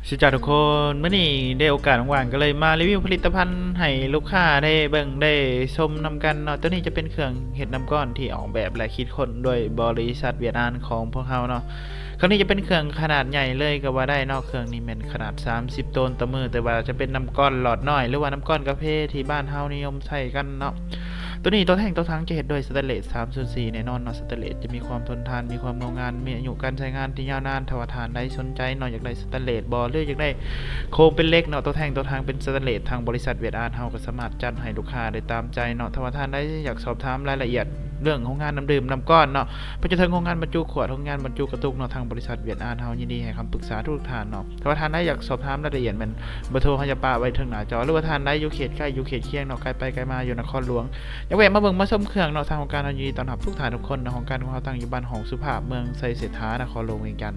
ສະຫວັດດີທຸກຄົນ, ມື້ນີ້ໄດ້ໂອກາດວ່າງໆ ກໍເລີຍມາຣີວິວຜະລິດຕະພັນໃຫ້ລູກຄ້າໄດ້ເບິ່ງໄດ້ຊົມນຳກັນເນາະ. ໂຕນີ້ຈະເປັນເຄື່ອງເຮັດນ້ຳກ້ອນທີ່ອອກແບບ ແລະ ຄິດຄົ້ນໂດຍບໍລິສັດຫວຽດນາມຂອງພວກເຮົາເນາະ. ເຄື່ອງນີ້ຈະເປັນເຄື່ອງຂະໜາດໃຫຍ່ເລີຍກໍວ່າໄດ້ເນາະ. ເຄື່ອງນີ້ແມ່ນຂະໜາດສາມສິບໂຕນຕໍ່ມື້, ແຕ່ວ່າຈະເປັນນ້ຳກ້ອນຫຼອດນ້ອຍ ຫຼືວ່ານ້ຳກ້ອນກາເຟທີ່ບ້ານເຮົານິຍົມໃຊ້ກັນເນາະ. ໂຕນີ້ຕົວແທ່ງຕົວຖັງຈະເຮັດດ້ວຍສະແຕນເລດສາມສູນສີ່ແນ່ນອນເນາະ. ສະແຕນເລດຈະມີຄວາມທົນທານ, ມີຄວາມເງົາງາມ, ມີອາຍຸການໃຊ້ງານທີ່ຍາວນານ. ຖ້າວ່າທ່ານໃດສົນໃຈເນາະ, ຢາກໄດ້ສະແຕນເລດບໍ ຫຼື ຢາກໄດ້ໂຄງເປັນເຫຼັກເນາະ, ຕົວແທ່ງຕົວຖັງເປັນສະແຕນເລດ, ທາງບໍລິສັດຫວຽດນາມເຮົາກໍສາມາດຈັດໃຫ້ລູກຄ້າໄດ້ຕາມໃຈເນາະ. ຖ້າວ່າທ່ານໃດຢາກສອບຖາມລາຍລະອຽດເລື່ອງຂອງງານນ້ຳດື່ມນ້ຳກ້ອນເນາະ, ເພິ່ນຈະເຖິງໂຮງງານບັນຈຸຂວດ, ໂຮງງານບັນຈຸກະຕຸກເນາະ, ທາງບໍລິສັດຫວຽດນາມເຮົາຍິນດີໃຫ້ຄຳປຶກສາທຸກໆທ່ານເນາະ. ຖ້າວ່າທ່ານໃດຢາກສອບຖາມລາຍລະອຽດ ແມ່ນເບີໂທເຮົາຈະປະໄວ້ເທິງໜ້າຈໍ, ຫຼືວ່າທ່ານໃດຢູ່ເຂດໃກ້ຢູ່ເຂດຄຽງເນາະ, ໄກໄປໄກມາຢູ່ນະຄອນຫຼວງ, ຢາກແວະມາເບິ່ງມາຊົມເຄື່ອງເນາະ, ທາງໂຮງງານເຮົາຍິນດີຕ້ອນຮັບທຸກທ່ານທຸກຄົນເນາະ. ໂຮງງານຂອງເຮົາຕັ້ງຢູ່ບ້ານຫອງສຸພາບ, ເມືອງໄຊເສດຖາ, ນະຄອນຫຼວງວຽງຈັນ.